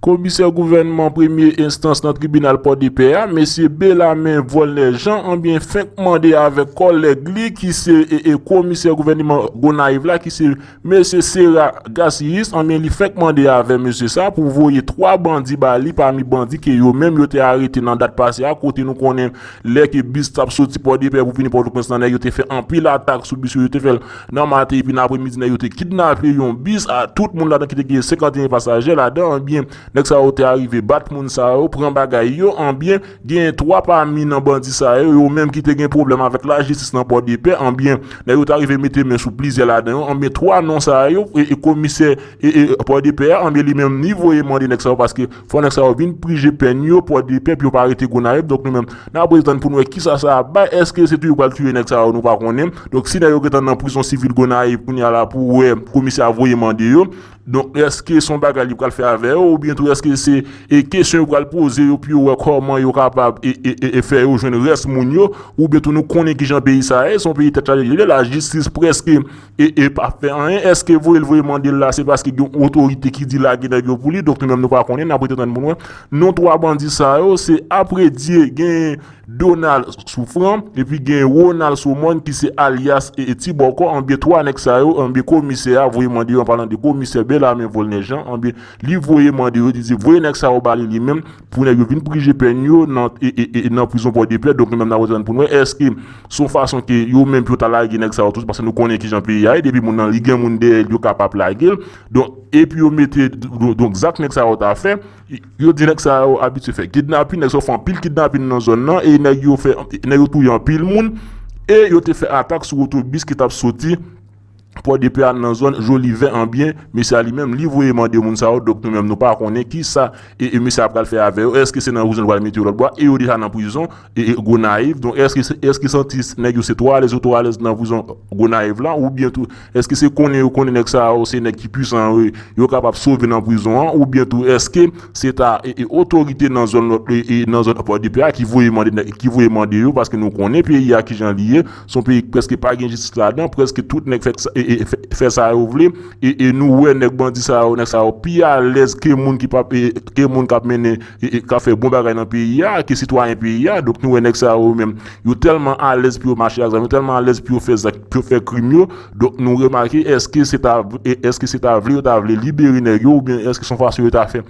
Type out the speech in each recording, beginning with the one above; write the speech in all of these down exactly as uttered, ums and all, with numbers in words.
Komisè gouvènman premye enstans nan tribinal Pòdepè a, mesye Belamen Volnè Jean, anbyen, fenk mande avèk kòlèg li ki se e, e komisè gouvènman Gonayiv la, ki se mesye Sera Gasius, anbyen, li fenk mande avè mesye sa pou voye twa bandi ba li pami bandi ke yo menm yo te arete nan dat pase a, kote nou konnen lè ke bis t ap soti Pòdepè pou vini Pòtoprens lan, nèg yo te fè anpil atak sou bis yo, yo te fè l nan maten epi nan apremidi, nèg yo te kidnape yon bis a tout moun ladan ki te gen senkanteyen pasaje ladan, anbyen, nèg sa yo te arive bat moun sa yo, pran bagay yo, anbyen, gen twa pami nan bandi sa yo, yo menm ki te gen pwoblèm avèk lajistis nan Pòdepè, anbyen, nèg yo te arive mete men sou plizyè ladan yo, anbyen, twa non sa yo, e, e komisè e, e Pòdepè a, anbyen, li menm, li voye mande nèg sa yo, paske fò nèg sa yo vin prije pèn yo, Pòdepè, pou yo pa rete Gonayiv. Donk, nou menm, n ap rete tann pou n wè kisa sa ap bay. Èske se tou yo pral touye nèg sa yo, nou pa konnen. Donk, si nèg yo gentan nan prizon sivil Gonayiv, kounye a la, pou wè komisè a voye mande yo, donk, èske se yon bagay li pral fè avè yo, oubyen tou èske se e kesyon yo pral poze yo pou yo wè kòman yo kapab e, e, e, e fè yo jwenn rès moun yo, oubyen tou nou konnen kijan peyi sa ye, se yon peyi tèt chaje, lajistis prèske e, e pa fè anyen. Èske voye l voye mande l la, se paske gen yon otorite ki di lage nèg yo pou li? Donk, nou menm nou pa konnen, n ap rete tann pou n wè. Non twa bandi sa yo, se Apredye, gen Donald Soufran, epi gen Ronald Somon, ki se alyas e, e Ti Bòkò, anbyen twa nèg sa yo, anbyen komisè a voye mande yo, an palan de komisè Belamen Volnè Jean, anbyen li voye mande yo, li di voye nèg sa yo ba li li menm, pou nèg yo vin prije pèn yo nan, e, e, e, nan prizon Pòdepè. Donk, nou menm n ap rete tann pou n wè, èske se yon fason ke yo menm pou yo ta lage nèg sa yo tou, paske nou konnen kijan peyi a ye, depi moun nan li gen moun dèyè l, yo kapab lage l. Donk, epi yo mete, donk, donk, zak nèg sa yo ta fè, yo di nèg sa yo abitye fè kidnapin, nèg sa yo fè anpil kidnapin nan zòn nan, e nèg yo fè, nèg yo touye anpil moun, e yo te fè atak sou otobis ki t ap soti Pòdepè a nan zòn Jolivè, anbyen, mesye a li menm, li voye mande moun sa yo, donk nou menm nou pa konnen kisa e, e mesye a pral fè avè yo, èske se nan prizon li pral mete yo lòtbò, e yo deja nan prizon e, e Gonayiv, donk èske se, èske santi nèg yo se twò alèz, yo twò alèz nan prizon Gonayiv la, oubyen tou, èske se konnen yo konnen nèg sa yo, se nèg ki pwisan yo, yo kapab sove nan prizon an, oubyen tou, èske se ta e, e otorite nan zòn lòt, e, e nan zòn Pòdepè a ki voye mande, ki voye mande yo, paske nou konnen peyi a kijan li ye, se yon peyi ki prèske pa gen jistis ladan, prèske tout nèg fè sa, e, e, fè, fè sa yo vle, e, e nou wè nèg bandi sa yo, nèg sa yo pi alèz ke moun ki pa, e, ke moun k ap mennen, e, e k ap fè bon bagay nan peyi a, ke sitwayen peyi a, donk nou wè nèg sa yo menm, yo tèlman alèz pou yo mache ak zam, yo tèlman alèz pou yo fè zak, pou yo fè krim yo, donk nou remake, èske se ta, e, èske se ta vle, yo ta vle libere nèg yo, oubyen èske se yon fason yo ta fè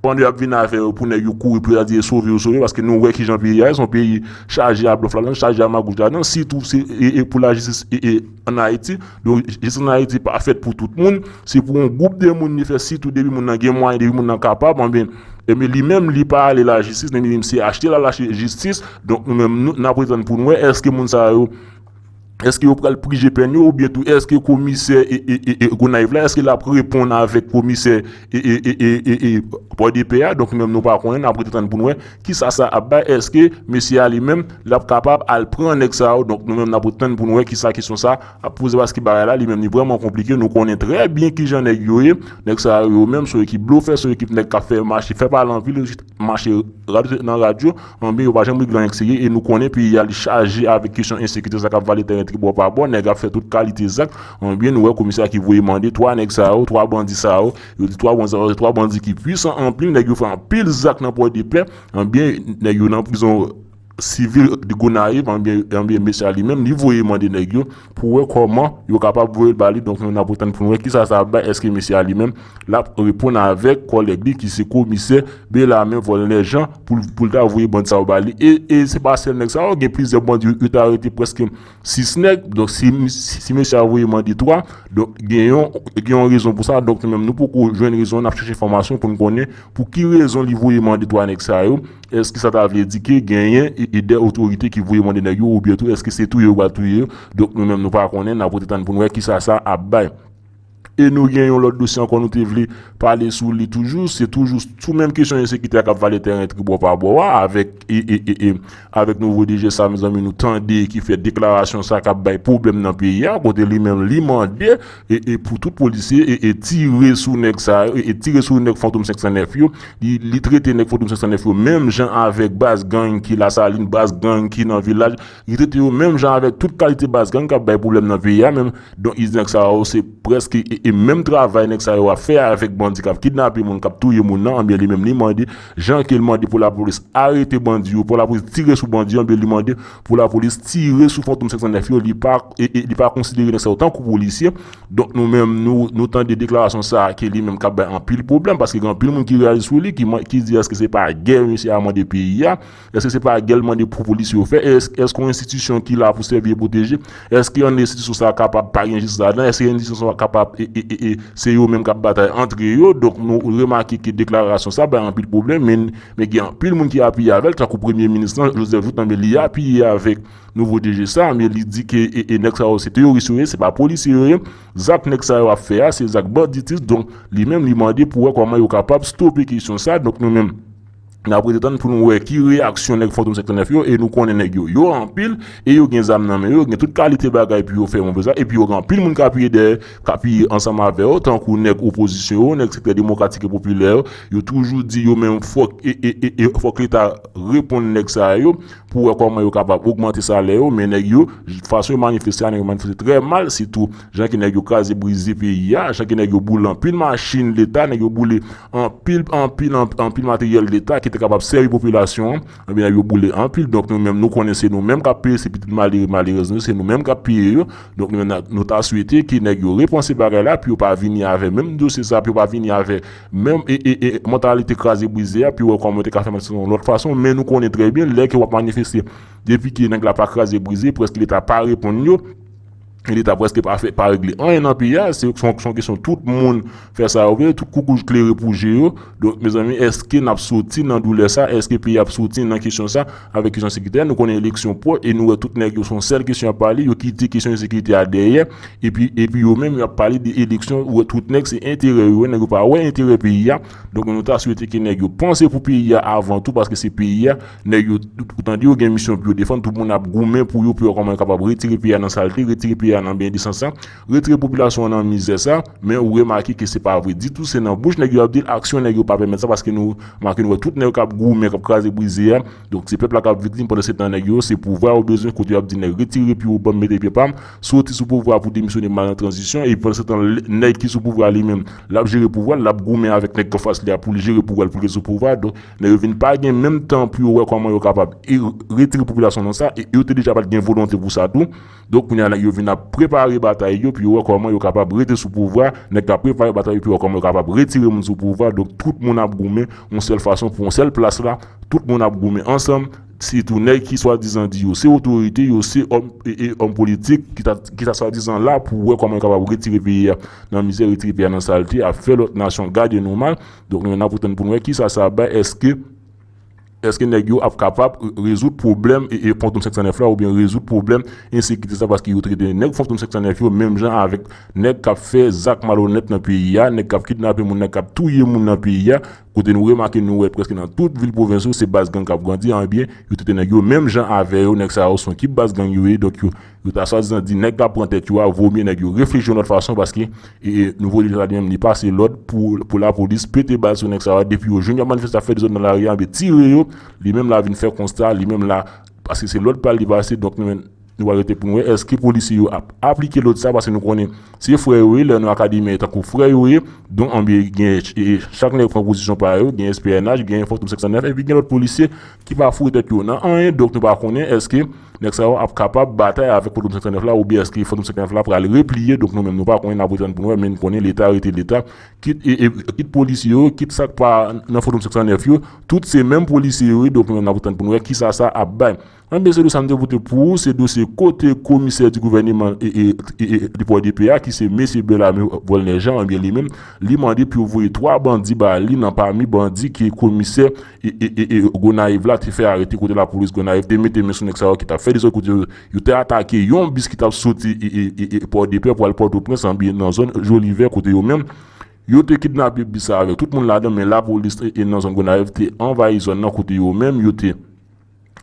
pandan y ap vin avè yo pou nèg yo kouri pou yo ta di sove yo sove, paske nou wè kijan peyi a ye, se yon peyi chaje a blòf ladan, chaje a magouj ladan, sitou se, e, e pou lajistis, e, e, ann Ayiti. Donk, jistis ann Ayiti pa fèt pou tout moun, se pou yon gwoup de moun li fèt, sitou depi moun nan gen mwayen, depi moun nan kapab, anben, enben li menm, li pa ale lajistis, men li menm se achte l al achte jistis. Donk, nou menm, nou, n ap rete tann pou n wè, èske moun sa yo, èske yo pral prije pèn yo, oubyen tou, èske komisè e, e, e, e Gonayiv la, èske l ap reponn avèk komisè e, e, e, e, e, e Pòdepè a? Donk, nou menm, nou pa konnen, n ap rete tann pou n wè kisa sa ap bay, èske mesye a li menm, l ap kapab al pran nèg sa yo? Donk, nou menm, n ap rete tann pou n wè kisa kesyon sa ap poze, paske bagay la, li menm, li vrèman konplike, nou konnen trè byen kijan nèg yo ye, nèg sa yo menm, se yo ki blofè, se yo ki nèg k ap fè mache, fè pale anpil, mache radyo nan radyo, anben yo pa janm regle anyen k serye, e nou konnen peyi a li chaje avèk kesyon ensekirite, zak ap vale tèren tribò pa bò, nèg ap fè tout kalite zak, anben nou wè komisè a ki voye mande twa nèg sa yo, twa bandi sa yo, yo di twa bandi sa yo, se twa bandi ki pwisan anpil, nèg yo fè anpil zak nan Pòdepè, anben nèg yo nan prizon sivil de Gonayiv, anben, anben mesye a li menm, li voye mande nèg yo pou wè kòman yo kapab voye l ba li. Donk, nou, n ap tann pou n wè kisa sa ap bay, èske mesye a li menm, l ap reponn avèk kòlèg li ki se komisè Belamen Volnè Jean pou, pou l ta voye bandi sa yo ba li. E, e se pa sèl nèg sa yo, gen plizyè bandi yo, yo te arete prèske sis nèg. Donk, si, si, si mesye a voye mande twa, donk, gen yon, gen yon rezon pou sa. Donk, nou menm, nou poko jwenn rezon, n ap chèche enfòmasyon pou n konnen pou ki rezon li voye mande twa nèg sa yo. Èske sa ta vle di ke genyen e, e de otorite ki voye mande nèg yo, oubyen tou, èske se touye yo pral touye yo? Donk, nou menm, nou pa konnen, n ap rete tann pou n wè kisa sa ap bay. E nou gen yon lòt dosye ankò nou te vle pale sou li toujou. Se toujou sou menm kesyon ensekirite a k ap vale tèren tribò pa bò a, avèk, e, e, e, e, avèk nouvo D G sa, mezanmi, nou tande ki fè deklarasyon sa k ap bay pwoblèm nan peyi a, kote li menm li mande e, e pou tout polisye e, e tire sou nèg sa yo, e, e tire sou nèg Fantom senk san nèf yo. Li, li trete nèg Fantom senk san nèf yo menm jan avèk baz gang ki Lasalin, baz gang ki nan Vilaj. Li trete yo menm jan avèk tout kalite baz gang k ap bay pwoblèm nan peyi a menm. Donk, li di nèg sa yo se prèske e, e menm travay nèg sa yo ap fè avèk bandi k ap kidnape moun, k ap touye moun nan, anbyen li menm li mande, jan ke l mande pou lapolis arete bandi yo, pou lapolis tire sou bandi yo, anbyen li mande pou lapolis tire sou Fantom senk san nèf yo, li pa, e, e, li pa konsidere nèg sa yo tankou polisye. Donk nou menm, nou, nou tande deklarasyon sa a ke li menm k ap bay anpil pwoblèm, paske gen anpil moun ki reyaji sou li, ki, ki di èske se pa gè misye a mande peyi a, èske se pa gè l mande pou polisye yo fè, èske, èske yon enstitisyon ki la pou sèvi e pwoteje, èske yon enstitisyon sa a kapab pa gen jistis ladan, èske enstitisyon sa a kapab, e, e, e, e, se yo menm k ap batay antre yo. Donk nou remake ke deklarasyon sa bay anpil pwoblèm, men, men gen anpil moun ki apiye avè l, tankou premye minis lan, Joseph Jouthe, men li apiye avèk nouvo D G sa, men li di ke, e, e, nèg sa yo se teyoris yo ye, se pa polisye yo ye. Zak nèg sa yo ap fè a, se zak banditis. Donk li menm li mande pou wè kòman yo kapab stope kesyon sa. Donk nou menm, n ap rete tann pou nou wè ki reyaksyon nèg Fantom senk san nèf yo, e nou konnen nèg yo, yo anpil, e yo gen zam nan men yo, yo gen tout kalite bagay pou yo fè move zak, epi yo gen anpil moun k apiye dèyè, k apiye ansanm avè yo, tankou nèg opozisyon yo, nèg sektè demokratik e popilè yo, yo toujou di yo menm fòk, e, e, e, e, fòk Leta reponn nèg sa yo, pou wè kòman yo kapab ogmante salè yo, men nèg yo, fason yo manifeste a, nèg yo manifeste trè mal, sitou jan ke nèg yo kraze brize peyi a, jan ke nèg yo boule anpil machin Leta, nèg yo boule anpil, anpil, anp-, anpil materyèl Leta ki te kapab sèvi popilasyon an, anbyen nèg yo boule anpil. Donk nou menm, nou konnen se nou menm k ap peye, se pitit malere, malerèz nou, se nou menm k ap peye yo. Donk nou menm, na-, nou ta swete ke nèg yo repanse bagay la, pou yo pa vini avè menm dosye sa, pou yo pa vini avè menm, e, e, e, mantalite kraze brize a, pou yo wè kòman yo te ka fè manifestasyon yon lòt fason, men nou konnen trè byen, lè ke w ap manifeste, depi ke nèg la pa kraze brize, prèske Leta pa reponn yo, e Leta prèske pa fè, pa regle anyen nan peyi a, se, se yon, se yon kesyon tout moun fè sa yo vle, tout koukouj klere pou je yo. Donk, mezanmi, èske n ap soti nan doulè sa? Èske peyi ap soti nan kesyon sa avèk kesyon sekirite a? Nou konnen eleksyon pwòch e nou wè tout nèg yo se yon sèl kesyon y ap pale, yo kite kesyon ensekirite a dèyè, epi, epi yo menm y ap pale de eleksyon, ou wè tout nèg se enterè yo wè, nèg yo pa wè enterè peyi a. Donk nou ta swete ke nèg yo panse pou peyi a avan tou, paske se peyi a, nèg yo, ou tande yo gen misyon pou yo defann, tout moun ap goumen pou yo, pou yo kòman yo kapab retire peyi a nan salte, retire peyi a nan bendisans sa, retire popilasyon an nan mizè sa, men ou remake ke se pa vre ditou, se nan bouch nèg yo ap di l, aksyon nèg yo pa pèmèt sa, paske nou remake nou wè tout nèg k ap goumen, k ap kraze brize a, donk se pèp la k ap viktim, pandan se tan nèg yo, se pouvwa yo bezwen, kote y ap di nèg retire pye w, ban m mete pye pa m, soti sou pouvwa pou demisyone, m al nan tranzisyon, epi pandan se tan l-, nèg ki sou pouvwa li menm, l ap jere pouvwa l, l ap goumen avèk nèg k anfas li a pou l jere pouvwa l, pou l rete sou pouvwa, donk nèg yo vin pa gen menm tan pou yo wè kòman yo kapab e retire popilasyon nan sa, e yo te deja pa t gen volonte pou sa tou. Donk kounye a nèg yo vin ap prepare batay yo pou yo wè kòman yo kapab rete sou pouvwa, nèg k ap prepare batay yo pou yo wè kòman yo kapab retire moun sou pouvwa. Donk tout moun ap goumen yon sèl fason pou yon sèl plas la, tout moun ap goumen ansanm, sitou nèg ki swadizan di yo se otorite, yo se òm, e, e, òm politik ki ta, ki ta swadizan la pou wè kòman yo kapab retire peyi a nan mizè, retire peyi a nan salte, ap fè lòt nasyon gade nou mal. Donk nou menm n ap tann pou n wè kisa sa bay, èske èske nèg yo ap kapab rezoud pwoblèm e, e Fantom senk san nèf la, oubyen rezoud pwoblèm ensekirite sa, paske yo trete nèg Fantom senk san nèf yo menm jan avèk nèg k ap fè zak malonèt nan peyi a, nèg k ap kidnape moun, nèg k ap touye moun nan peyi a, kote nou remake nou wè prèske nan tout vil pwovens yo, se baz gang k ap grandi, anbyen, yo trete nèg yo menm jan avè yo, nèg sa yo se yon ekip baz gang yo ye, donk yo, yo ta swadizan di nèg k ap pran tèt yo a, vomye nèg yo reflechi yon lòt fason, paske e, e, nouvo lidè la li menm li pase lòd pou, pou lapolis pete bal sou nèg sa yo. Depi yo jwenn y ap manifeste, ap fè dezòd nan lari a, anben tire yo. Li menm la vin fè konsta, li menm la, paske se lòd pa l li pase, donk nou menm, nou pral rete pou n wè èske polisye yo ap aplike lòd sa, paske nou konnen se frè yo ye, lè nou akademyen tankou frè yo ye, donk anben gen, e, e, chak nèg pran pozisyon pa yo, gen S P N H, gen Fantom senk san nèf, epi gen lòt polisye ki pa foure tèt yo nan anyen, donk nou pa konnen èske nèg sa yo ap kapab batay avèk Fantom senk san nèf la, oubyen èske Fantom senk san nèf la pral repliye, donk nou menm nou pa konnen, n ap rete tann pou n wè, men n konnen Leta rete Leta, kit, e, e, kit polisye yo, kit sa k pa nan Fantom senk san nèf yo, tout se menm polisye yo ye, donk nou menm n ap rete tann pou n wè kisa sa ap bay. Anben se de sa m te pote pou ou, se dosye kote komisè di gouvèneman e, e, e, e, de Pòdepè a, ki se mesye Bellarmé Volnè Jean, anben li menm, li mande pou yo voye twa bandi ba li nan pami bandi ke komisè e, e, e, e, Gonayiv la te fè arete, kote lapolis Gonayiv te mete men sou nèg sa yo ki t ap fè dezòd, kote yo, yo te atake yon bis ki t ap soti e, e, e, e, Pòdepè pou al Pòtoprens, anben nan zòn Jolivè, kote yo menm, yo te kidnape bis sa avèk tout moun ladan, men lapolis e, e nan zòn Gonayiv te anvayi zòn nan, kote yo menm, yo te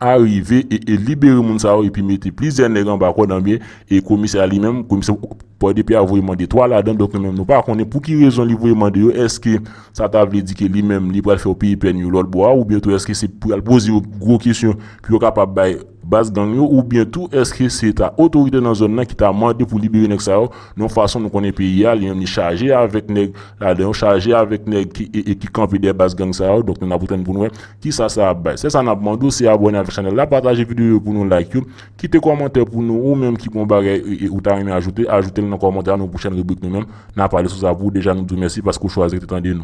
arive e, e libere moun sa yo epi mete plizyè nèg anba kòd, anben e komisè a li menm, komisè Pòdepye a voye mande twa ladan, donk nou menm nou pa konnen pou ki rezon li voye mande yo. Èske sa ta vle di ke li menm li pral fè yo peye pèn yo lòt bò a, oubyen tou èske se pou y al poze yo gwo kesyon pou yo kapab bay baz gang yo, oubyen tou èske se ta otorite nan zòn nan ki ta mande pou libere nèg sa yo? Nan yon fason nou konnen peyi a li menm li chaje avèk nèg ladan yo, chaje avèk nèg ki, e, e ki kanpe dèyè baz gang sa yo. Donk nou n ap tann pou nou wè kisa sa ap bay. Se sa n ap mande w, se abòne avèk chanèl la, pataje videyo yo pou nou, like yo, kite kòmantè pou nou, ou menm ki gon bagay e, e, ou ta renmen ajoute, ajoute l nan kòmantè a, nan pwochèn ribrik nou menm n a pale sou sa pou ou. Deja nou di w mèsi paske w chwazi rete tande nou.